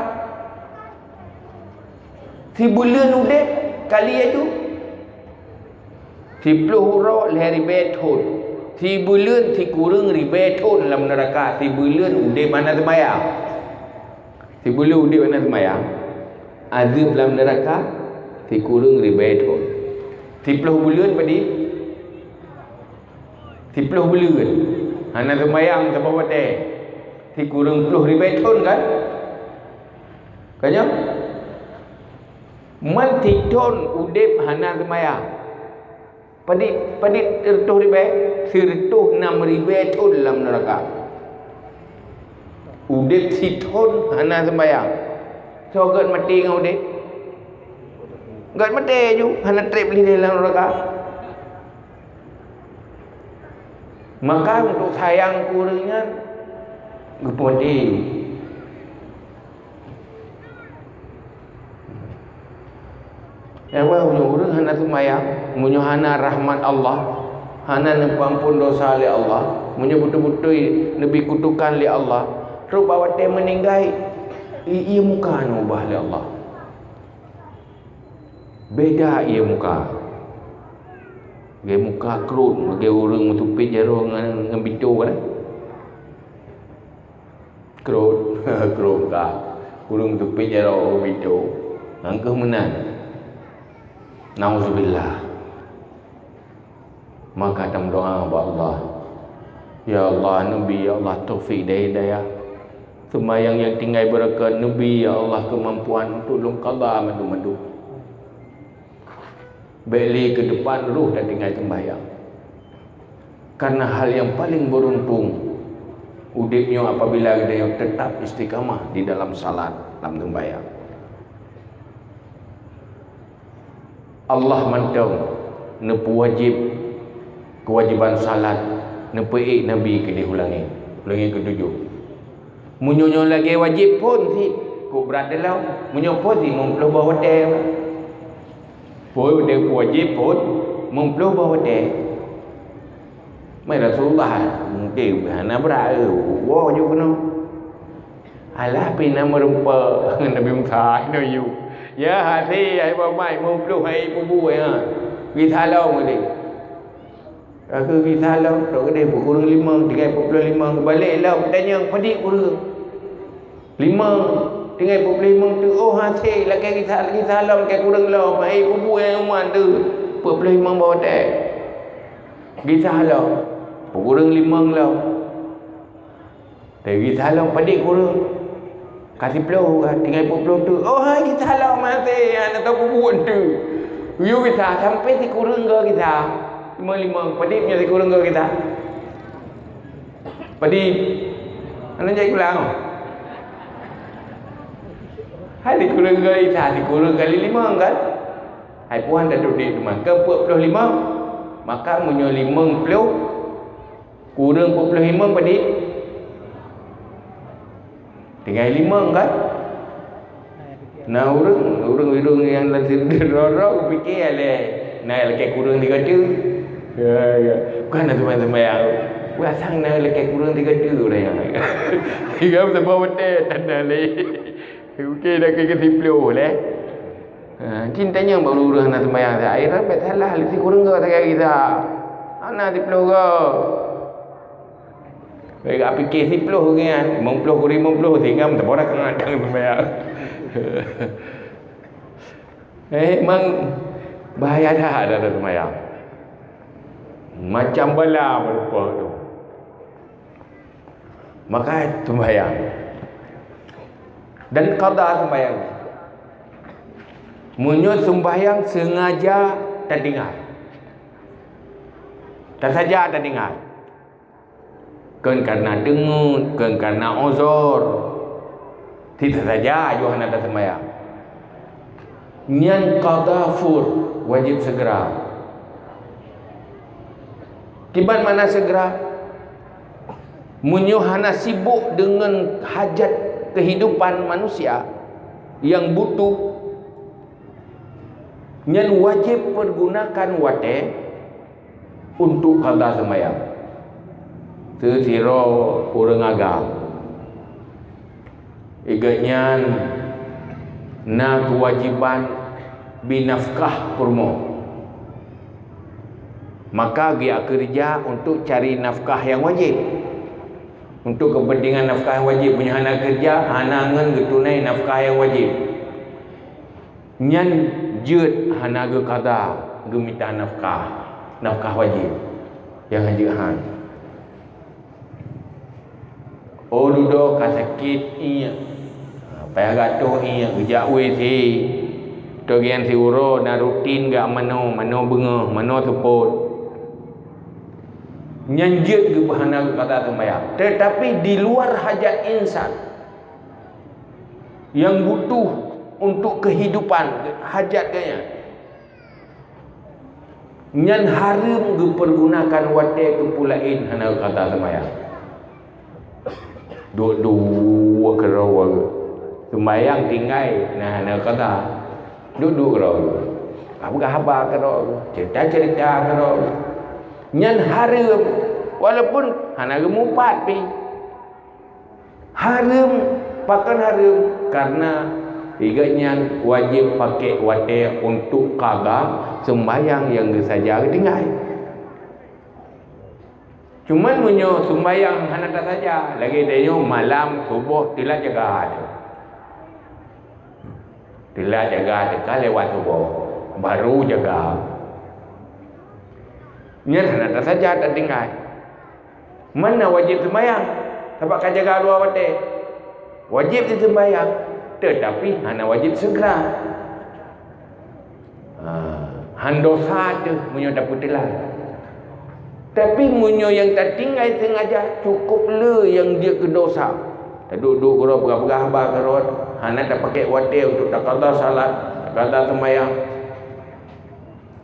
Sibuleuen udeb kali aju, siploh uroe lhée ribée thon. Sibuleuen sikureueng ribée thon lam neuraka, sibuleuen udeb hana seumayang. Sibuleuen udeb hana seumayang, azeub lam neuraka sikureueng ribée thon. Siploh buleuen padit? Siploh buleuen hana seumayang saboh watée, sikureueng ploh ribée thon kan? Ka nyoe? Man sithon udeb hana seumayang. Padit, padit reutôh ribée? Sireutôh nam ribée thon lam neuraka. Udeb sithon hana seumayang. Soe gét maté ngon udeb? Gét maté ju, hana treb lé lam neuraka. Maka untuk sayang keu ureuëng nyan, geupeumaté. Nyang meunyoe ureuëng hana seumayang, meunyoe hana rahmat Allah, hana neupeuampon dosa lé Allah, meunyoe beutôi-beutôi neubi kutukan lé Allah, trok bak watée meuninggai, i-, ié muka neuubah lé Allah. Beda ié muka. Lagée muka krot, lagée ureuëng meutupét jaroe ngon, ngon bito kan. Krot, krot ka. Ureuëng tupét jaroe ubit tu. Nyan keuh meunan. Nauzubillah. Maka tameudoá bak Allah, "Ya Allah, neubi, ya Allah, taufik dan hidayah. Seumayang nyang tinggai beureukat, neubi, ya Allah, keumampuan untuk lôn qadha mandum-mandum." Bék lé keu depan roh tatinggai seumbahyang. Karena hal nyang paleng beuruntung udeb nyoe apabila geutanyoe teutap istiqamah di dalam salat lam seumbahyang. Allah mantong neupeuwajéb keuwajéban salat, neupeuék Nabi keudeh u langét, u langét keutujoh. Meunyoe nyoe lagée wajéb phon cit, kok brat dilom. Meunyoe phon cit, limong ploh boh watée. Phon watée wajéb phon, limong ploh boh watée. Mai Rasulullah, mungken hana brat, eh, woe ju keunoe. Alah, pih na meurumpok ngon Nabi Musa, inoe yue. Ya, hase, hai bak mai, limong ploh hai peubuet, ha. Gisa lom udeb. Ka keuh gisa lom, trok keudeh peukureueng limong, tinggai peuet ploh limong, geubalek lom, tanyong, "Padit kureueng?" "Limong." "Tinggai peuet ploh limong teuk?" "Oh, hase, lakée gisa, gisa lom, lakée kureueng lom, hai peubuet nyang umat teuh, peuet ploh limong boh watée." Gisa lom, peukureueng limong lom. Teugisa lom, "Padit kureueng?" "Ka siploh, ka tinggai peuet ploh teuk." "Oh, hai gisa lom, hase, hana teupeue buet teuk." Yue gisa sampoe sikureueng goe gisa. Limong-limong, padit meunyoe sikureueng goe gisa? Padit. Hana jai kulang. Hai sikureueng goe gisa, sikureueng kali limong kan? Hai puan dah dudek teuma. Ke peuet ploh limong? Maka meunyoe limong ploh, kureueng peuet ploh limong padit? Tinggai limong kan? Na ureuëng, ureuëng-ureuëng nyang lam sireueng droe-droe geupike lé, na lakée kureueng tiga teuk. Ya, ya. Bukan na seumayang-seumayang. Rasang na lakée kureueng tiga teuk ureuëng nyan. Tiga saboh watée tanda lé. Oke, dah ke siploh lé. Ha, cit tanyong bak ureuëng hana seumayang, "Ai, rabat salah, lé sikureueng goe sagai gisa. Hana siploh goe." Bèk gak pike siploh nyan, limong ploh kureueng limong ploh, sehingga meuteumé dak ngadang seumayang. Eh, memang bahaya that ada seumayang. Macam bala meurupa tu. Maka seumayang. Dan qadha seumayang. Meunyoe seumayang sengaja tatinggai. Tasaja tatinggai. Kon karena deungeut, kon karena uzur. Sisa saja aju hana taseumayang. Nyan qadha fur, wajib segera. Kiban makna segera? Meunyoe hana sibuk deungon hajat kehidupan manusia nyang butuh, nyan wajéb pergunakan watée untuk qadha seumayang. Teusidroe ureuëng agam, gobnyan na keuwajéban binafkah peurumoh. Maka geujak keureuja untuk cari nafkah nyang wajéb. Untuk keupeuntengan nafkah nyang wajéb, meunyoe hana keureuja, hana ngon geutunai nafkah nyang wajéb. Nyan jeuet hana geuqada, geumita nafkah, nafkah wajéb. Nyang jeuet han. Oh, dudoe ka sakét iék. Ha, payah gatoh iék, geujak U C. Toh gian siuroe na rutin gak manoe, manoe beungoh, manoe seupôt. Nyan jeuet geuba hana geuqada seumayang. Tetapi di luar hajat insan yang butuh untuk kehidupan, hajat geuhnyan. Nyan hareuem geupeurgunakan watée keu peue laén hana geuqada seumayang. Duek-duek keudroe, seumayang tinggai na hana geuqada. Duek-duek keudroe. Peugah haba keudroe, ceurita-ceurita keudroe. Nyan hareuem, walaupun hana geumupat pih. Hareuem, pakon hareuem? Karena geuhnyan wajéb pakék watée untuk qada seumbahyang nyang geusaja geutinggai. Cuman meunyoe seumbahyang hana tasaja, lagée tanyoe malam suboh teulat jaga teuh. Teulat jaga teuh ka lewat suboh, baru jaga. Nyan hana tasaja tatinggai. Mana wajéb seumayang, sabab ka jaga dua watée. Wajéb seumayang, tetapi hana wajéb segera. Ha, han dosa teuh meunyoe tapeuteulat. Tapi meunyoe nyang tatinggai sengaja, cukup le nyang jeuet keu dosa. Taduek-duek keudroe, peugah-peugah haba keudroe, hana tapakék watée untuk taqada salat, taqada seumayang.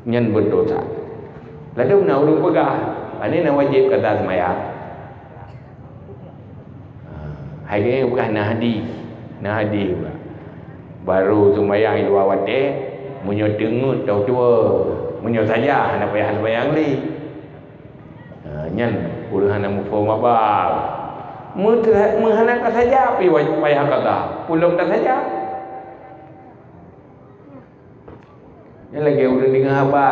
Nyan beudosa. Ladôm na ureuëng peugah, "Pane na wajéb qada seumayang?" Hai geupeugah, "Na hadih, na hadih." Baru seumayang dua watée, meunyoe teungeut tau tuwoe, meunyoe saja hana payah seumayang lé. Ha, nyan ureuëng hana muphom haba. Meu-, meuhana ka saja pih waj-, payah qada, peue lom tasaja. Nyan lagée ureuëng deungoe haba.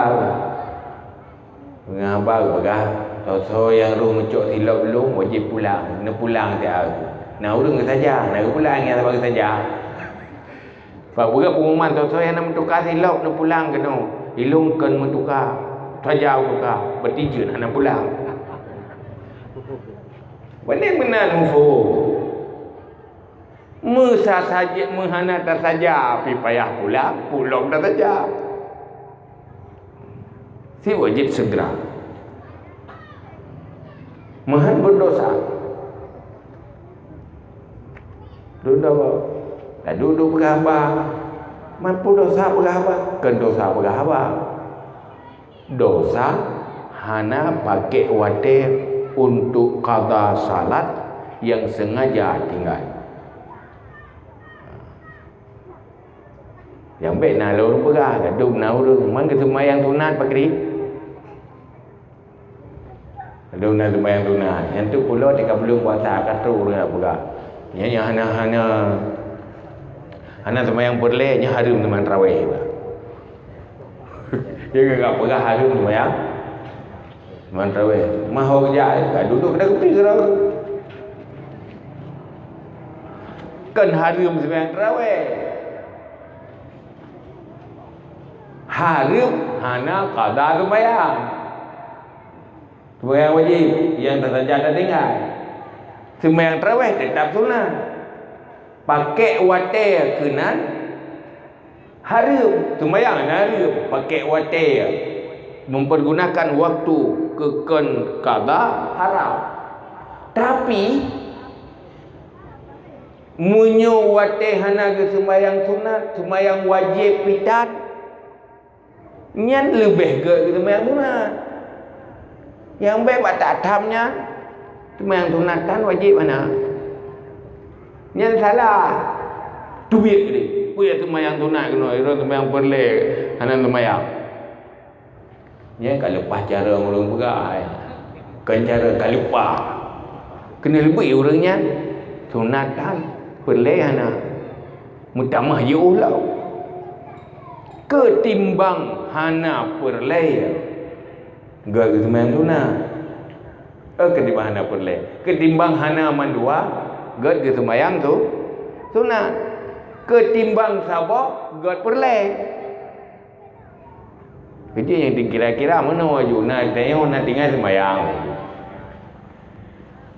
Deungoe haba geupeugah, "Soe-soe nyang roh meucok silop lôn wajéb pulang, neupulang siat." Na ureuëng geusaja, na geupulang nyang saban geusaja. Bak peugah pengumuman, "Soe-soe nyang na meutuka silop neupulang keunoe, ilôn kon meutuka, saja meutuka, beutijeuet hana pulang." Pane meunan muphom. Meusa saja, meuhana tasaja pih payah pulang, peue lom tasaja. Si wajéb segera. Meuhan beudosa. Dudoe, taduek-duek peugah haba. Man peue dosa peugah haba? Kon dosa peugah haba. Dosa hana pakék watée untuk qada salat nyang sengaja tinggai. Nyang bék na lôn peugah, ladôm na ureuëng, man geuseumayang sunat pakri. Ladôm na seumayang sunat. Nyang tu pulo tika belum puasa, ka trok ureuëng peugah. Nyan nyang hana, hana, hana seumayang peureulée, nyan hareuem seumayang tarawih. Dia ka peugah hareuem seumayang. Seumayang tarawih. Mah ho geujak, ka dudoe pada kupi keudroe. Kon hareuem seumayang tarawih. Hareuem hana qada seumayang. Seumayang wajéb nyang tasaja tatinggai. Seumayang tarawih teutap sunat. Pakék watée keunan hareuem, seumayang na hareuem, pakék watée, mempergunakan waktu keu kon qada haram. Tapi, meunyoe watée hana geuseumayang sunat, seumayang wajéb pih that, nyan leubeh gét geuseumayang sunat. Nyang bék bak that-that nyan, seumayang sunat tan wajéb hana. Nyan salah. Teubiet deh. Peue nyang seumayang sunat keunoe, droe seumayang peureulée hana seumayang. Nyan ka leupah cara ureuëng peugah, ai. Kon cara ka leupah. Keuneuk leubeh ureuëng nyan sunat tan, peureulée hana. Meutamah jiôh lom. Keutimbang hana peureulée. Gét geuseumayang sunat. Eh, ketimbang hana peureulée. Ketimbang hana mandua, gét geuseumayang su-, sunat. Ketimbang saboh, gét peureulée. Keuji nyang dikira-kira meunoe aju, na tanyoe na tinggai seumayang.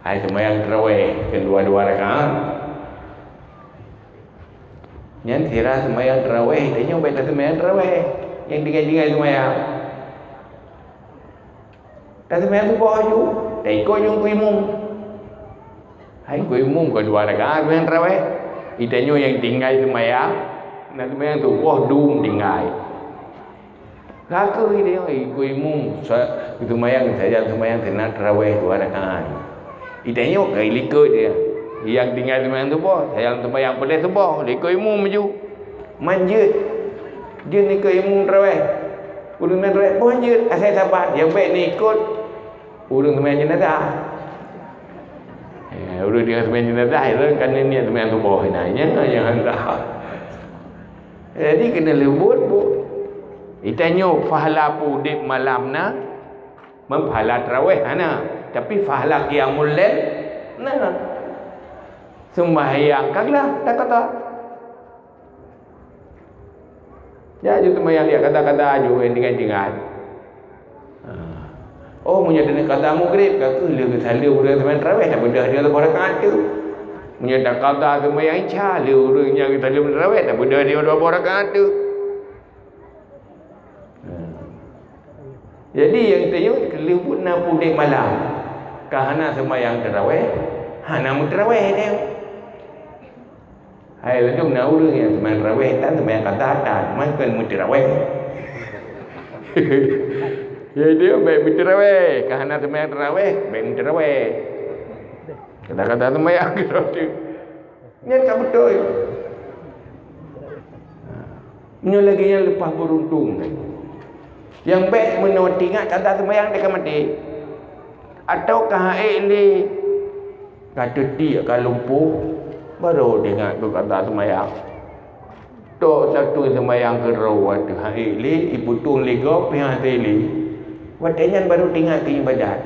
Hai seumayang tarawih keu dua-dua rakaat. Nyan sira seumayang tarawih, tanyoe bék taseumayang tarawih. Nyang tinggai-tinggai seumayang. Taseumayang suboh aju, taikot aju keu imum. Hai keu imum keu dua rakaat seumayang tarawih. Itanyoe nyang tinggai seumayang, na seumayang suboh dum tinggai. Ka keuh itanyoe keu imum sa-, seumayang sajan seumayang sunat tarawih dua rakaat. Itanyoe ka ilikot dia. Nyang tinggai seumayang suboh, sajan seumayang peudeh suboh, likot imum aju. Man jeuet. Jeuet ikot imum tarawih. Ureuëng seumayang tarawih boh jeuet, asai sabat. Nyang bék neuikot ureuëng seumayang jenazah. Eh, ureuëng seumayang jenazah, ureuëng kan niat seumayang suboh, nah, nyan nyang hantom. Jadi keuneuk leumbot, Bu. Itanyoe pahala peudeb malam na, man pahala tarawih hana, tapi pahala qiyamul lail na. Seumayang ka glah, dak kata. Ya, aju seumayang lihat kata-kata aju, eh, tinggai-tinggai. Ha. Oh, meunyoe deungon kata Maghrib, ka keuh lheueh geusaleuem ureuëng seumayang tarawih, tabeudôh dia dua boh rakaat tu. Meunyoe dak kata seumayang Isya, lheueh ureuëng nyang geusaleuem tarawih, tabeudôh dia dua boh rakaat tu. Ha. Jadi, nyang tanyoe keuleubut na peudeb malam. Ka hana seumayang tarawih, hana meutarawih dia. Hai, ladôm na ureuëng nyang seumayang tarawih tan, seumayang qadha tan, man kon meutarawih. Ya, dia bék meutarawih. Ka hana seumayang tarawih, bék meutarawih. Kata-kata seumayang keudroe tu. Nyan ka beutôi. Nyoe lagée nyan leupah beuruntung. Nyang bék meunoe teuingat kata seumayang teuka maté. Atawa ka han ék lé, ka teutiek ka lumpuh, barô teuingat keu kata seumayang. Tok satu seumayang keudroe watée han ék lé, ipeutueng lé gob pih han ék lé. Watée nyan barô teuingat keu iébadat.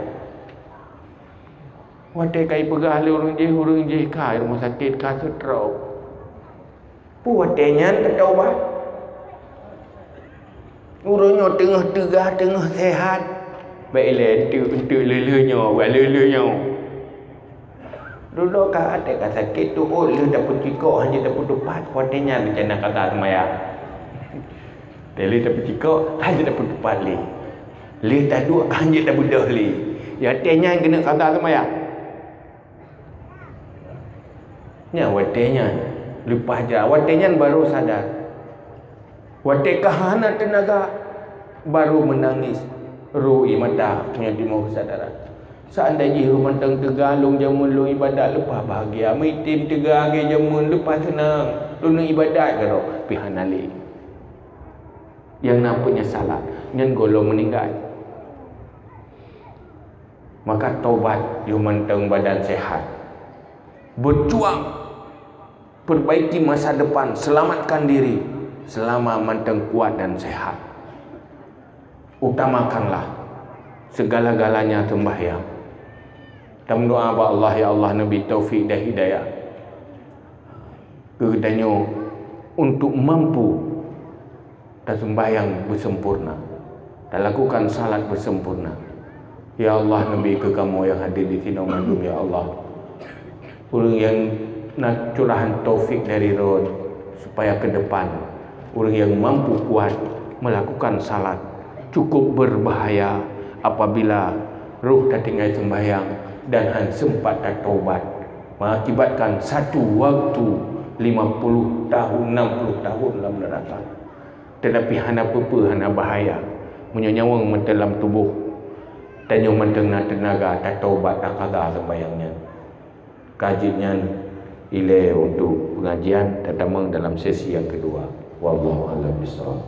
Watée ka ipeugah lé ureuëng jih, ureuëng jih ka i rumoh sakét ka seutrok. Peue watée nyan teutobat? Ureuëng nyoe teungoh teuga, teungoh seuhat. Bék ilée eunteuk-eunteuk lheueh-lheueh nyoe, bék lheueh-lheueh nyoe. Dudoe ka até ka sakét tuôt lheueh tapeucikok hana tapeutupat, watée nyan rencana kata seumayang. Lheueh tapeucikok hana tapeutupat lé. Lheueh taduek hana tabeudôh lé. Watée nyan keuneuk kata seumayang. Nyan watée nyan leupah jra, watée nyan barô sadar. Watée ka hana teunaga, barô meunangis, ro ie mata meunyoe timoh keusadaran. Seandai jih ureuëng mantong teuga lôn jameun lôn iébadat leupah bahgia, meuitem teuga lagée jameun leupah seunang, lôn iébadat keudroe pih hana lé. Nyang na peunyesalan nyan gohlom meuninggai. Maka tobat yoh mantong badan sehat. Berjuang, perbaiki masa depan, selamatkan diri selama mantong kuat dan sehat. Utamakanlah segala-galanya sembahyang. Tameudoá bak Allah, ya Allah, neubri taufik dan hidayah keu geutanyoe untuk mampu taseumbahyang beusempurna, talakukan salat beusempurna. Ya Allah, neubri keu kamoe nyang hadir di sinoe mandum, ya Allah, ureuëng nyang na curahan taufik dari Droe, supaya keu depan ureuëng nyang mampu kuat melakukan salat. Cukup berbahaya apabila roh tatinggai seumbahyang dan han sempat tatobat, mengakibatkan satu waktu lima puluh tahun, enam puluh tahun lam neuraka. Tetapi hana peue-peue, hana bahaya. Meunyoe nyawöng mantong lam tuboh, tanyoe mantong na teunaga tatobat, taqadha seumbahyang nyan. Ka jeuet nyan ilée untuk pengajian, tatamong dalam sesi nyang keudua. Wallahu a'lam bishawab.